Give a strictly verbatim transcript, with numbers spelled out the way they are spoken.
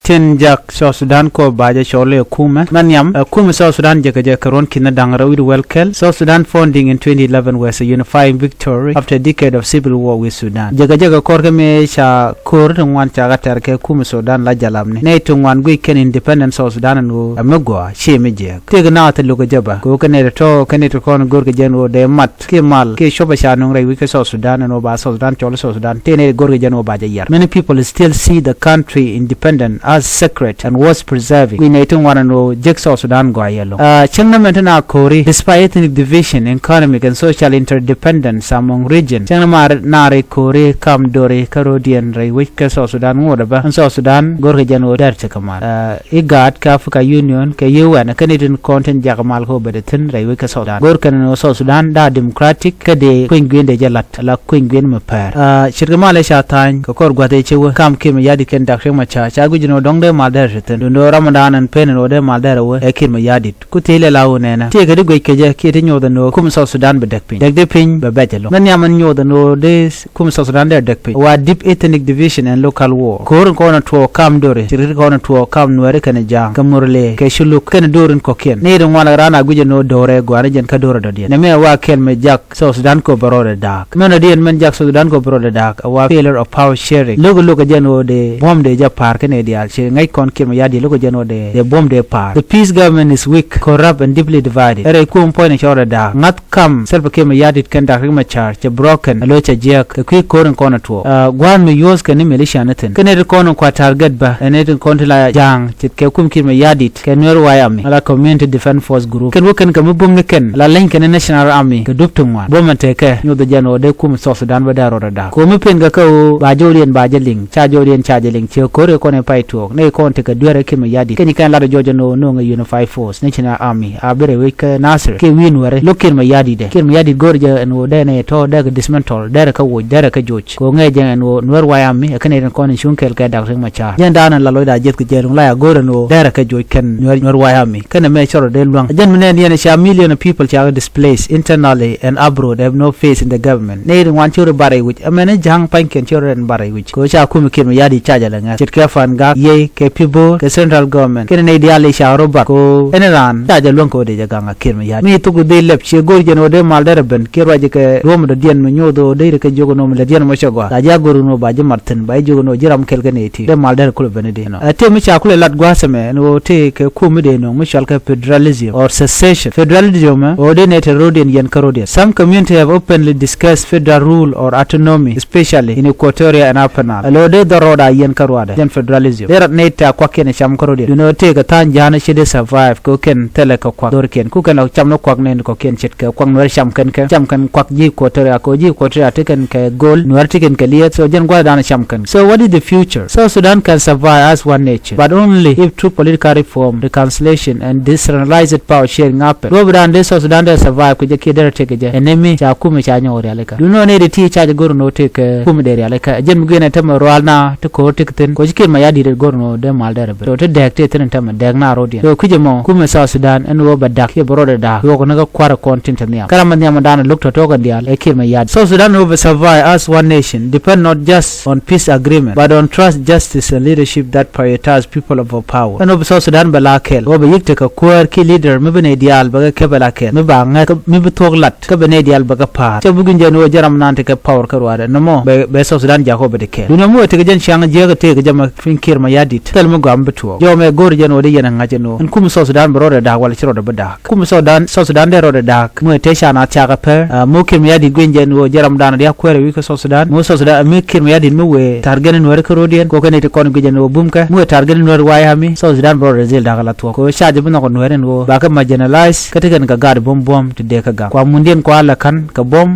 Tin jak South Sudan kɔ ba jɛ cɔl i̱ ɛ kumɛ. Mɛ nhiam, ɛ kumɛ South Sudan jɛ kɛ jɛ kɛ ruɔ̱n ki̱n da̱ŋ rɛw wi̱cdɛ wäl kɛl. South Sudan founding in twenty eleven was a unifying victory after a decade of civil war with Sudan. Jɛ kɛ jɛ kɛ kɔr kɛ mëë ca ko̱r ti ŋuan ca kɛ tɛr kɛ kumɛ Sudan la jalabni. Nɛy ti ŋuan guic kɛn independent South Sudan ɛn ɣöö ɛ mi gɔaa, ciɛ mi jiɛk. Tëëkɛ naath ti lo̱k ɛ jɛ bä. Kɛ ɣöö kɛ nɛy ti tɔ̱, kɛ nɛy ti kɔn go̱r kɛ jɛn ɣöö dee mat kiɛ mal kiɛ cuɔp ɛ ca nöŋ rɛy wi̱c kä South Sudan ɛn ɣöö ba South Sudan cɔl i̱ South Sudan. Tëë nɛy ti go̱r kɛ jɛn ɣöö ba jɛ yar. Many people still see the country independent as sacred and worth preserving. Guic nɛy ti ŋuan ɛn ɣöö jek South Sudan gɔaa yɛ lo̱ŋ. Ah, cäŋ ni mɛn ti na ko̱ri, despite ethnic division, economic and social interdependence among region. Cäŋ ni ma ri, na ri ko̱ri kam dori kä ro̱diɛn rɛy wi̱c kä South Sudan ŋot ɛ bä. Ɛn South Sudan go̱r kɛ jɛn ɣöö dɛr ti kɛ mal. Ah, IGAD, kɛ Africa Union, kɛ U N, kɛn i̱ tin kɔn tin jak mal kɛ ɣöö bɛ dee thi̱n rɛy wec kä South Sudan. Go̱r kɛn ni ɣöö South Sudan da democratic, kä dee kueny gui̱n dee jɛ la̱t, ala kueny gui̱n mi pɛr. Ah, ce̱tkɛ mal ɛ ca tha̱a̱ny kɛ kɔr gua̱th ɛ cɛ wee kam Kiir Mayardit kɛn Doctor Riek Machar, ca guic ni ɣöö dɔ̱ŋ dee mal dɛr ti thi̱n. Duundɛ ɣöö ram dan ɛn pen ni ɣöö dee mal dɛr ɛ wee ɛ Kiir Mayardit. Ku thil ɛ la ɣöö nɛnɛ. Tëëkɛ di guic kɛ jɛ, kiɛ ti nyoth ɛn ɣöö kumɛ South Sudan bi däk piny. Däk di piny bɛ bɛc ɛlɔ̱ŋ. Mɛ nhiam ɛn nyoth ɛn ɣöö dee kumɛ South Sudan dee däk piny. Wa deep ethnic division and local war. Ko̱r in kɔn ɛ tuɔɔk kam dori, ce̱tkɛ ti kɔn ɛ tuɔɔk kam Nuɛri kɛnɛ Ja̱a̱ŋ, kɛ Murle, kɛ Culuk, kɛnɛ dor in kɔ̱kiɛn. Nɛy ti ŋuan ɛ raan a guic ɛn ɣöö do̱rɛ gɔaa ni jɛn kä do̱rɛ dɔ̱diɛn. Nɛmɛ wa kɛl mɛ jak South Sudan kɔ bɛ rɔɔdɛ da̱a̱k. Mɛn ɔ diɛn mɛn jak South Sudan kɔ bɛ rɔɔdɛ da̱a̱k. A wa failure of power sharing. Lo̱k lo̱k ɛ jɛn ɣöö dee buɔ̱m dee jɛ pa̱a̱r kä nɛy diaal. Ci ŋäc kɔn Kiir Mayardit lo̱k ɛ jɛn ɣöö dee, dee buɔ̱m dee pa̱a̱r. The peace government is weak, corrupt and deeply divided. Ɛ rɛy kuɔm puɔ̱ny ni cɔɔdɛ da̱a̱k. Ŋa̱th kam Salva Kiir Mayardit kɛn Doctor Riek Machar cɛ broken, a lo̱c cɛ jiäk kɛ kui̱ ko̱r in kɔn ɛ tuɔɔk. Ah, gua̱a̱th mi yuɔ̱th kɛn ni militia ni thi̱n. Kä nɛy ti kɔn in kua target bä, ɛ nɛy ti kɔn ti la Ja̱a̱ŋ, ce̱tkɛ kum Kiir Mayardit kɛ Nuer White Army, ala Community Defense Force Group. Kɛn wä kɛn kɛ mi bum ni kɛn, la leny kɛn ni National Army kɛ dup ti ŋuan. Buɔ̱mɛ tekɛ, nyoth ɛ jɛn ɣöö dee kum South Sudan bä dee rɔɔdɛ da̱a̱k. Ko̱ mi pen kɛ kä ɣöö ba jɔwdiɛn ba jɛ liŋ, ca jɔwdiɛn ca jɛ liŋ, ciɛ ko̱r ɛ kɔn ɛ pay tuɔɔk. Nɛy kɔn tekɛ dueerɛ Kiir Mayardit. Kɛn ci kɛn lat ɛ jɔɔc ɛn ɣöö no̱o̱ŋ ɛ unified force, National Army, a bi rɛy wec kä Nasir. Kiɛ wi̱i̱ Nuɛri, lo̱k Kiir Mayardit ɛ. Kiir Mayardit go̱r jɛ ɛn ɣöö dee nɛy tɔ̱ dee kɛ dismantle, dee rɛ kä woc, dee rɛ kä joc. Kɛ ɣöö ŋäc jɛ ɛn ɣöö Nuɛr White Army ɛ kɛn nɛy tin kɔn in cuŋ kɛɛl kɛ Doctor Riek Machar. Jɛn daanɛ la lɔcdɛ a jiɛth kɛ jɛɛl ŋu la ya go̱o̱r ɛn ɣöö dee rɛ kä joc kɛn Nuɛr, Nuɛr White Army. Kɛn ɛmɛ cɔr ɔ dee lua̱ŋ. Ɛ jɛn mi nɛn yɛn ca million of people ca kɛ displaced internally and abroad, have no face in the government. Nɛy ri ŋuan cor i̱ bar rɛy wi̱c. Ɛmɛn i̱ Ja̱a̱ŋ pa̱nykiɛn cor ɛn bar rɛy wi̱c. Kɛ ɣöö ca kumɛ Kiir Mayardit ca jɛ lɛ ŋäth. Ce̱tkɛ Fangak, Yei, kɛ Pibor, kɛ central government. Kɛn nɛy diaal i̱ ca rɔ bar. Kɛ ɣöö ɛn raan ca jɛ luäŋ kɛ ɣöö dee jɛ gaŋ a Kiir Mayardit. Mi thuk i̱ dhil lɛp ciɛ go̱o̱r jɛn ɣöö dee mal dɛr ɛ ben. Kiɛ ruac kɛ duɔ̱ɔ̱m dɔ̱diɛn mi nyoth ɣöö dee rɛ kɛ jiök ɛn ɣöö mi lät yɛn mɔ cɛ gɔaa. La ji̱ a go̱r ɛn ɣöö ba ji̱ mat thi̱n, ba ji̱ jiök ɛn ɣöö ji̱ ram kɛl kɛn ɛ ti. Dee mal dɛr kulɛ ben i̱di. Ɛ tëë mi ca kulɛ lat gua̱a̱th ɛmɛ ɛn ɣöö tëë kɛ kum mi dee nöŋ mi cɔal kɛ federalism or secession. Federalism ɛ ɣöö dee nɛy te ro̱diɛn yɛn kä ro̱diɛn. Some community have openly discussed federal rule or autonomy, especially in Equatoria and Upper Nile. Ɛ lo̱ dee dhɔr rɔɔd a yɛn kä ruaadɛ. Jɛn federalism. Dee rat nɛy te a kuakiɛn ɛ cam kä ro̱diɛn. Duundɛ ɣöö tëë kɛ tha̱a̱ny ja̱a̱n ɛ ci dee survive kɛ ɣöö kɛn thilɛ kɛ kuak dhɔrkiɛn. Ku kɛn ɛ cam ni kuak nɛn kɔ̱kiɛn ce̱t kɛ kuak Nuɛr cam kɛn kɛ, cam kɛn kuak ji̱ Equatoria kɛ ɣöö ji̱ Equatoria te kɛn kɛ go̱o̱l, Nuɛr te kɛn kɛ liɛth. So jɛn gua̱thdan cam kɛn. So what is the future? South Sudan can survive as one nation, but only if true political reform, reconciliation and decentralized power sharing happen. Duɔ̱ɔ̱pdan dee South Sudan dee survive kɛ jɛ kiɛ derɛ tëk kɛ jɛ. Ɛn nɛmi ca kumɛ ca nyɔk rialikä. Duundɛ ɣöö nɛy dee ti ca jɛ go̱r ɛn ɣöö tëk kɛ kumɛ dee rialikä. Jɛn mi guiɛn ɛ tämɛ rual na ti ko̱r ti kɛ thi̱n. Kɛ ɣöö ci Kiir Mayardit dee go̱r ɛn ɣöö dee mal derɛ ben. So ti dääk tëë thi̱n ɛn tämɛ dääk na ro̱diɛn. So kui̱c ɛmɔ kumɛ South Sudan ɛn ɣöö bɛ da̱k kiɛ bɛ rɔɔdɛ da̱k. Ɣɔk ni kä kua̱r kɔn tin te nhiam. Kä ram mi nhiam dan lo̱k tɔ̱tɔ̱ kɛn diaal ɛ Kiir Mayardit. South Sudan will survive as one nation depend not just on peace agreement but on trust, justice and leadership that prioritize people over power. Ɛn ɣöö bi South Sudan bɛ la kɛl ɣöö bɛ yi̱k tekɛ kuäär kiɛ leader mi bi nɛy diaal bɛ kɛ kɛp ɛ la kɛl mi ba ŋäth mi bi thuɔ̱k lat kä bɛ nɛy diaal bɛ kɛ pa̱a̱r. Cɛ bi gui̱n jɛn ɣöö jɛ ram nan tekɛ power kä ruaadɛ nɔmɔ bɛ, bɛ South Sudan jakä ɣöö bɛ di kɛl. Duundɛ mi wä tekɛ jɛn ciaŋ jiäk tekɛ jɛ ma piny Kiir Mayardit. Thil mi gɔam bi tuɔɔk. Jɔmɛ go̱o̱r jɛn ɣöö dee yɛn ɛ ŋa̱c ɛn ɣöö ɛn kumɛ South Sudan bɛ rɔɔdɛ da̱a̱k wala ci rɔɔdɛ bi da̱a̱k. Kumɛ South Sudan, South Sudan dee rɔɔdɛ da̱a̱k. Muɛ tëë ca naath cakɛ pɛr. Aa, mi wä Kiir Mayardit guiɛn jɛn ɣöö jɛ ram dan diaal kuäärɛ wi̱i̱ kä South Sudan. Mi wä South Sudan, mi Kiir Mayardit mi wëë ta̱a̱r gɛn Nuɛɛri kä ro̱diɛn. Kɛ ɣöö kɛn nɛy ti kɔn guic jɛn ɣöö bumkɛ. Mi wëë ta̱a̱r gɛn Nuɛɛri White Army, South Sudan bɛ rɔɔdɛ dhil da̱a̱k ala thuɔ̱k. Kɛ ɣöö ca jɛ bi nhɔk Nuɛɛri ɛn ɣöö ba kɛ marginalize kä ti kɛn kɛ gaat buɔ̱m buɔ̱m ti dee kɛ gaŋ. Kua mundiɛn kua lɛ ka̱n kɛ buɔ̱m.